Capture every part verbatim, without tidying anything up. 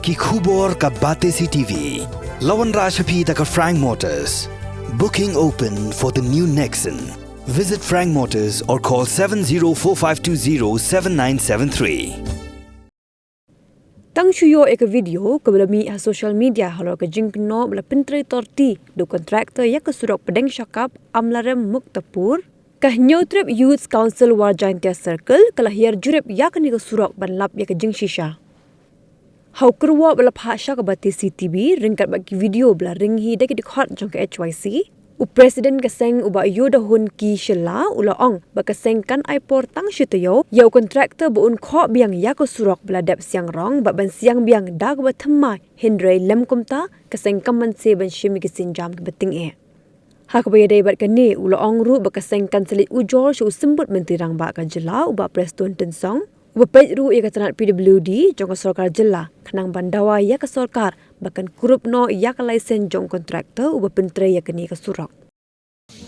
Ki khubor ka Batesi T V. La wanrah sha phi da ka Frank Motors. Booking open for the new Nexon. Visit Frank Motors or call seven zero four five two zero seven nine seven three. Tang shu ïoh ïa ka video kaba la mih ha social media halor ka jingkynnoh ba la pyntrei torti da u contractor ïa ka surok pdeng Shakap Amlarem Muktapur, ka Hynñiewtrep Youth Council War Jaintia Circle ka la hiar jurip ïa kane ka surok ban lap ïa ka jingshisha. Ha u kyrwoh ba la phah sha ka Batesi T V ryngkat bad ki video ba la ring hi da ki dkhot jong ka H Y C, u President ka seng u Bah Yodahun K Shylla u la ong ba ka seng kan ai por tang shi taïew ïa u contractor ba un khoh biang ïa ka surok ba la dep siang rong bad ban siang biang da kaba thymmai, hynrei lym kumta ka seng kam banse ban shim ïa ki sienjam kiba tyngeh. Ha kaba ïadei bad kane, u la ong ruh ba ka seng kan sa leit ujor sha u Symbud Myntri Rangbah ka jylla u Bah Prestone Tynsong, uba peit ruh ïa ka tnat P W D jong ka sorkar jylla, khnang ban dawa ïa ka sorkar ba kan kurup noh ïa ka laisen jong u contractor uba pyntrei ïa kane ka surok.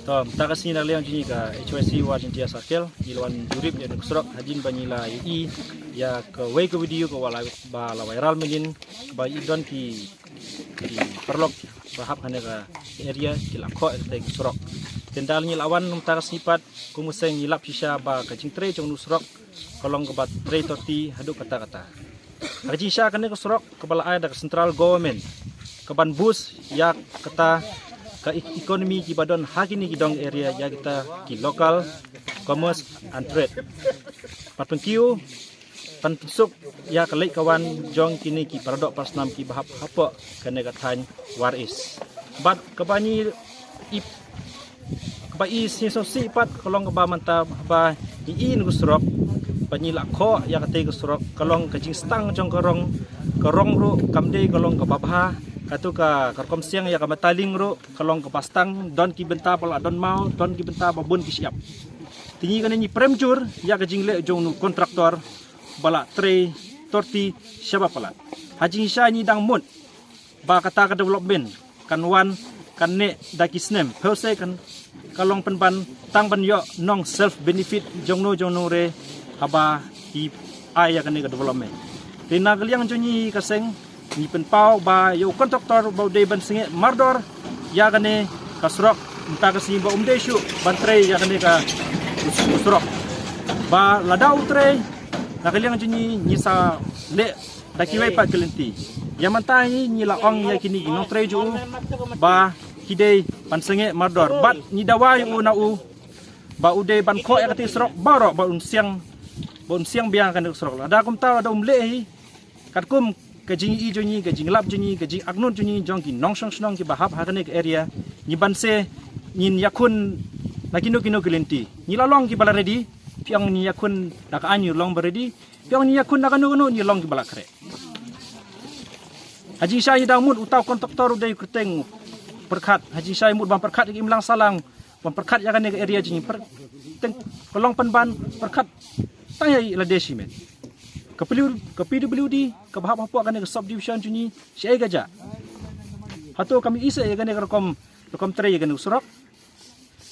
To, mynta ka sngi na ka liang jong ngi ka H Y C War Jaintia Circle, ngi la wan jurip ïa kane ka surok hadien ba ngi la ïohi ïa kawei ka video kaba la, ba la viral mynnin, ba i don ki, ki paralok ba hap ha kane ka area ki la khoh ïa katei ka surok. Te ynda ngi la wan mynta ka sngi pat, kum ka seng ngi lap shisha ba ka jingtrei jong kane ka surok ka long kaba trei torti haduh katta katta. Ha ka jingshisha kane ka surok kaba la ai da ka central government ka ban boost ïa kata ka e-, economy kiba don ha kine ki dong area, ïa kita ki local commerce and trade. Pat pynkiew, ban pynsuk ïa ka leit ka wan jong kine ki paradoh parasnam kiba hap hapoh kane ka thaiñ War East. Bad kaba ngi ip, kaba i sngewsih pat ka long kaba mynta ba i i kane ka surok, ba ngi la khoh ïa katei ka surok, ka long ka jingstang jong ka rong, ka rong ruh kam dei ka long kaba bha, kato ka, ka rukom siang ïa ka Mataling ruh ka long kaba stang, don ki bynta ba la don maw, don ki bynta ba bun ki shyiap. Te ngi kane ngi prem jur ïa ka jingleh jong u contractor ba la trei torti shaba palat. Ha jingshisha ngi dang mut ba kata ka development kan wan, kan neh da ki snem, pyrshah kan ka long pynban tang ban ïoh nong self benefit jongno jongno re haba ki ai ïa kane ka development. Te na ka liang jong ngi ka seng ngi pynpaw ba ïa u contractor ba u dei ban sangeh mardor ïa kane ka surok, mynta ka sngi ba um dei shuh ban trei ïa kane ka surok. Ba lada u trei, na ka liang jong ngi ngi sa leh da kiwei pat ki lynti. Ïa mynta hi ngi la ong ïa kine ki nongtrei jong u ba ki dei ban sangeh mardor. Bad ngi dawa ïa u na u ba u dei ban khoh ïa katei surok baroh, ba un siang, ba un siang biang kane ka surok. Lada kumta lada um leh hi, katkum ka jingïohi jong ngi, ka jinglap jong ngi, ka jingaknud jong ngi jong ki nongshong shnong kiba hap ha kane ka area, ngi banse ngin ïakhun na kino kino ki lynti. Ngi la long kiba la ready, phi ong ngi ïakhun da ka aiñ, ngi long ba ready. Phi ong ngi ïakhun da kano kano, ngi long kiba la khreh. Ha jingshisha ngi dang mut uta u contractor u dei u kyrteng pyrkhat. Ha jingshisha ngi mut ban pyrkhat ïa ka imlang sahlang, ban pyrkhat ïa kane ka area jong ngi, pyr-, teng ka long pynban pyrkhat tang ïa lade shimet. Ka P W, ka P W D kaba hap hapoh kane ka subdivision jong ngi, shaei ka jah? Hato kam ïohi seh ïa kane ka rukom, rukom trei ïa kane ka surok?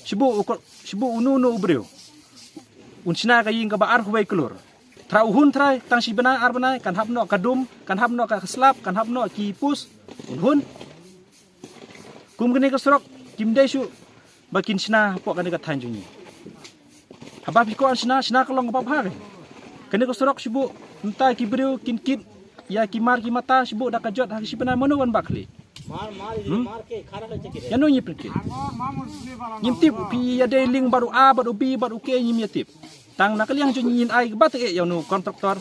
Shu buh u ko-, shu buh uno uno u briew un shna ka ïing kaba arphew wei klur. Trai u hun trai, tang shi bnai ar bnai, kan hap noh ka dum, kan hap noh ka slab, kan hap noh ki post, un hun. Kum kane ka surok kim dei shuh ba kin shna hapoh kane ka thaiñ jong ngi. Haba phi kwah shna, shna ka long kaba bha. Kane ka surok shu buh, mynta ki briew kin kit ïa ki mar ki mata, shu buh da ka jot ha ka shi bnai, mano ban bah khlieh? Hmm? Ïano ngi pynkit? Ngim tip, phi ïadei link bad u A bad u B bad u K, ngim ïatip. Tang na ka liang jong ngi ngin ai kaba tyngeh ïa uno u contractor.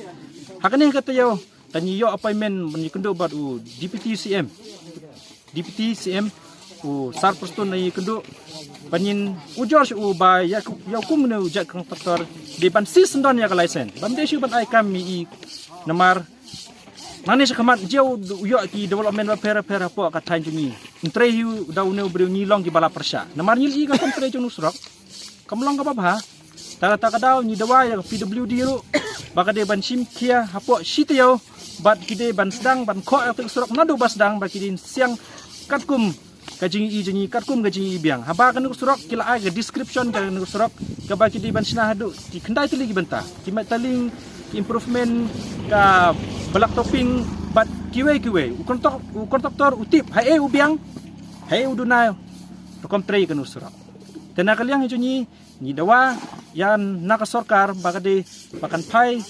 Ha kane ka taïew, tang ngi ïoh appointment ban ïakynduh bad u Deputy C M. Deputy C M, u Sir Prestone, la ïakynduh ban ngin ujor sha u ba ïa ku, ïa u kum une u jait contractor dei ban sih syndon ïa ka license, bym dei shuh ban ai kam ïa i. Namar nangne sha khmat jia u ïoh ki development bapher bapher hapoh ka thaiñ jong ngi, un trei hi da une u briew, ngi long kiba la pyrshah. Namar ngi la ïohi ka kam trei jong une u surok kam long kaba bha. Te kata ka daw ngi dawa ïa ka P W D ruh ba ka dei ban shim khia hapoh shi taïew bad ki dei ban sdang ban khoh ïa ka surok naduh ba sdang, ba ki dei siang katkum ka jingïohi jong ngi, katkum ka jingïohi biang. Haba kane ka surok ki la ai ka description ka kane ka surok kaba ki dei ban shna haduh ki khyndai tylli ki bynta, ki Mataling, Improvement ka black topping bad kiwei kiwei. U kontrak-, u kontraktor u tip haei u biang, haei u duna, rukom trei ïa kane u surok. Te na ka liang jong ngi, ngi dawa ïa na ka sorkar ba ka dei ba kan phai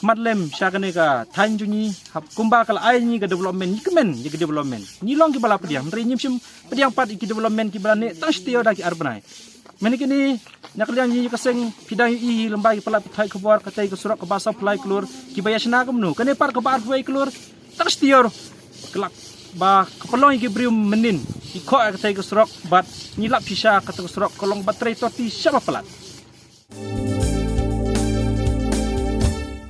khmat lem sha kane ka thaiñ jong ngi, hap kumba ka la ai ngi ka development, ngi kmen ïa ka development. Ngi long kiba la pdiang, hynrei ngim shym pdiang pat ïa ki development kiba la neh tang shi taïew da ki ar bnai. Mynne kine, na ka liang jong ngi ka seng, phi dang ïohi lyngba ki palat pathai khubor, katei ka surok kaba saw phew lai klur, kiba ïa shna kumno, kane pat kaba ar phew wei klur, tang shi taïew. Ka lap ba ka pynlong ïa ki briew mynnin, ki khoh ïa katei ka surok, bad ngi lap shisha katei ka surok ka long ba trei toti sha ba palat.